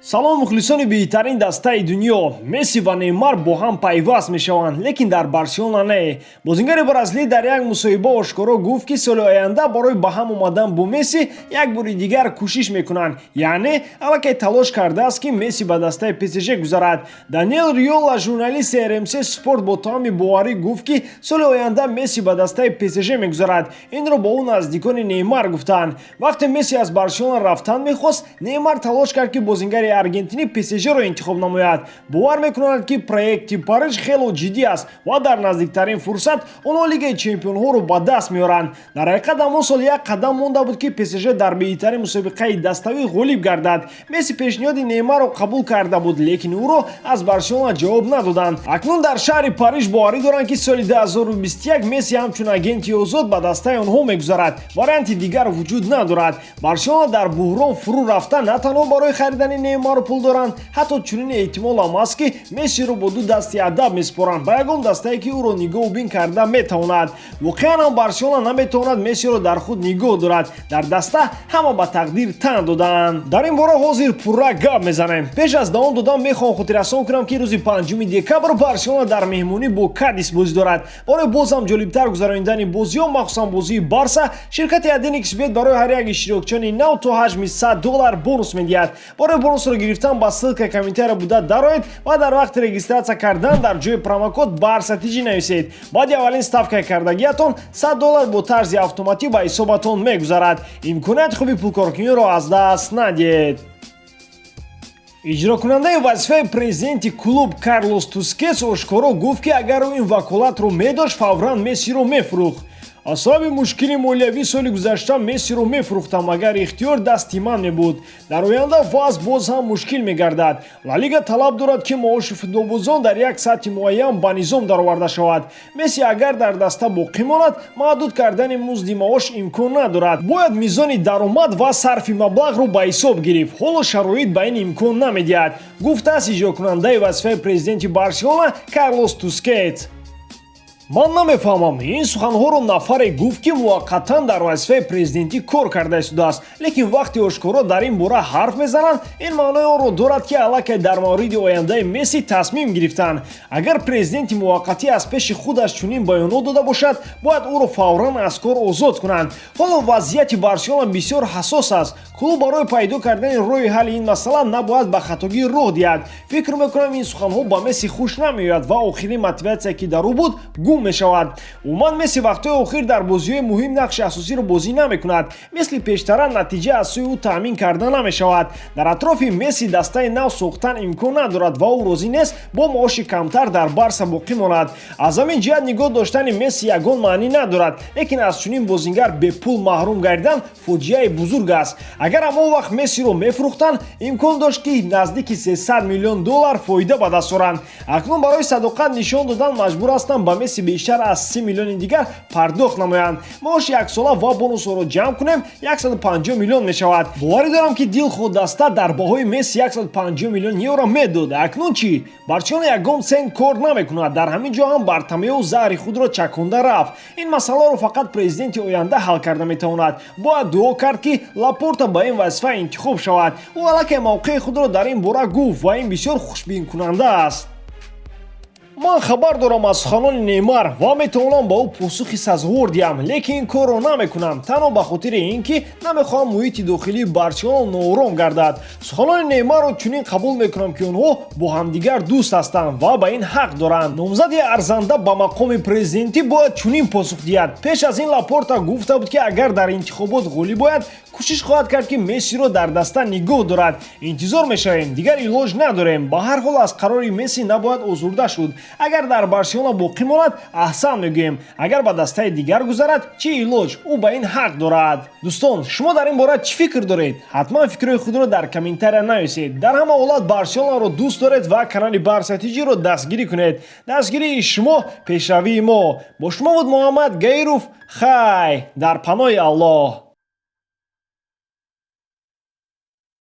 Салом, мухлисони беҳтарин дастаи дунё! Месси ва Неймар бо ҳам пайваст мешаванд, лекин дар Барселона не. Бозингари бразилӣ дар як мусоҳиба ошкоро гуфт, ки соли оянда барои ба ҳам омадан бо Месси як бори дигар кӯшиш мекунанд, яъне аллакай талош кардааст, ки Месси ба дастаи ПСЖ гузарад. Даниэл Риола, журналисти РМС Спорт, бо тамоми боварӣ гуфт, ки соли оянда Месси ба дастаи ПСЖ мегузарад. Инро бо ӯ наздикони Неймар гуфтанд. Вақте Месси аз Барселона рафтан мехост, Неймар талош кард, ки бозингари аргентинӣ ПСЖро интихоб намояд. Бовар мекунанд, ки проекти Париж хело ҷиддӣ аст ва дар наздиктарин фурсат онҳо Лигаи чемпионҳоро ба даст меоранд. Дар ҳақиқат, ҳамон сол як қадам монда буд, ки ПСЖ дар беҳтарин мусобиқаи даставӣ ғолиб гардад. Месси пешниҳоди Неймарро қабул карда буд, лекин ӯро аз Барселона ҷавоб надоданд. Акнун дар шаҳри Париж боварӣ доранд, ки соли 2021 Месси ҳамчун агенти озод ба дастаи онҳо мегузарад. Варианти дигар вуҷуд надорад. Барселона дар буҳрон фурӯ рафта, на танҳо барои харидани Неймарро пул доранд, ҳатто чунин эҳтимол ҳам аст, ки Мессиро бо ду дасти адаб месупоранд ба ягон дастае, ки ӯро нигоҳубин карда метавонад. Воқеан ҳам, Барселона наметавонад Мессиро дар худ нигоҳ дорад. Дар даста ҳама ба тақдир тан додаанд. Дар ин бора ҳозир пурра гап мезанем. Пеш аз давом додан мехоҳам хотиррасон кунам, ки рӯзи 5 декабр Барселона дар меҳмонӣ бо Кадис бозӣ дорад. Барои боз ҳам ҷолибтар гузаронидани бозиҳо, махсусан бозии Барса, ширкати 1xBet барои ҳар як иштирокчиёни нав то ҳаҷми 100 доллар бонус медиҳад. Барои бонусро гирифтан ба ссылка комментария буда дароед ва дар вақти регистрация кардан дар ҷои промокод Барса ТЖ нависед. Баъди аввалин ставка кардагиятон 100 доллар бо тарзи автоматӣ ба ҳисобатон мегузарад. Имконияти хуби пулкоркуниро аз даст надиҳед. Иҷрокунандаи вазифаи президенти клуб Карлос Тускетс ошкоро гуфт, ки агар ӯ ин ваколатро медошт, фавран Мессиро мефурӯхт. Аз сабаби мушкили молиявӣ соли гузашта Мессиро мефурӯхтам, агар ихтиёр дасти ман мебуд. Дар оянда вазъ боз ҳам мушкил мегардад. Ла Лига талаб дорад, ки маоши футболбозон дар як сатҳи муайян ба низом дароварда шавад. Месси агар дар даста боқӣ монад, маҳдуд кардани музди маош имкон надорад. Бояд мизони даромад ва сарфи маблағро ба ҳисоб гирифт. Ҳоло шароит ба ин имкон намедиҳад, гуфтааст иҷрокунандаи вазифаи президенти Барселона Карлос Тускетс. Ман намефаҳмам, ин суханҳоро нафаре гуфт, ки муваққатан дар вазифаи президентӣ кор карда истодааст, лекин вақте ошкоро дар ин бора ҳарф мезананд, ин маънои онро дорад, ки аллакай дар мавриди ояндаи Месси тасмим гирифтанд. Агар президенти муваққатӣ аз пеши худаш чунин баёнот дода бошад, бояд ӯро фавран аз кор озод кунанд. Ҳоло вазъияти Барселона бисёр ҳассос аст. Клуб барои пайдо кардани роҳи ҳалли ин масъала набояд ба хатогӣ роҳ диҳад. Фикр мекунам, ин суханҳо ба Месси хуш намеояд ва охирин мотиватсия, ки дар ӯ буд, гум мешавад. Умуман, Месси вақтҳои охир дар бозиҳои муҳим нақши асосиро бозӣ намекунад. Мисли пештара натиҷа аз сӯи ӯ таъмин карда намешавад. Дар атрофи Месси дастаи нав сохтан имкон надорад ва ӯ розӣ нест бо маоши камтар дар Барса боқӣ монад. Аз ҳамин ҷиҳат нигоҳ доштани Месси ягон маънӣ надорад, лекин аз чунин бозингар бепул маҳрум гардан фоҷиаи бузург аст. Агар ҳамон вақт Мессиро мефурӯхтанд, имкон дошт, ки наздики 300 миллион доллар фоида ба даст оранд. Акнун барои садоқат нишон додан маҷбур ҳастанд ба Месси бештар аз 30 миллиони дигар пардохт намоянд. Маоши яксола ва бонусҳоро ҷамъ кунем, 150 миллион мешавад. Боварӣ дорам, ки дилхоҳ даста дар баҳои Месси 150 миллион евро медод. Акнун чӣ? Барселона ягон цент кор намекунад. Дар ҳамин ҷо ҳам Бартомеу заҳри худро чаконда рафт. Ин масъаларо фақат президенти оянда ҳал карда метавонад. Бояд дуо кард, ки Лапорта ба ин вазифа интихоб шавад. Ӯ аллакай мавқеи худро дар ин бора гуфт ва ин бисёр хушбинкунанда аст. Ман хабар дорам аз суханони Неймар ва метавонам ба ӯ посухи сазовор диҳам, лекин ин корро намекунам, танҳо ба хотири ин ки намехоҳам муҳити дохилии Барселона ноором гардад. Суханони Неймарро чунин қабул мекунам, ки онҳо бо ҳамдигар дӯст ҳастанд ва ба ин ҳақ доранд. Номзади арзанда ба мақоми президентӣ бояд чунин посух диҳад. Пеш аз ин Лапорта гуфта буд, ки агар дар интихобот ғолиб ояд, кӯшиш хоҳад кард, ки Мессиро дар даста нигоҳ дорад. Интизор мешавем, дигар илоҷ надорем. Ба ҳар ҳол, аз қарори Месси набояд озурда шуд. Агар дар Барселона боқӣ монад, аҳсан мегӯем. Агар ба дастаи дигар гузарад, чӣ илоҷ? Ӯ ба ин ҳақ дорад. Дӯстон, шумо дар ин бора чӣ фикр доред? Ҳатман фикрҳои худро дар комментария нависед. Дар ҳама ҳолат Барселонаро дӯст доред ва канали Барса ТЖро дастгирӣ кунед. Дастгирии шумо пешравии мо. Бо шумо буд Муҳаммад Гаиров. Хай, дар паноҳи Аллоҳ.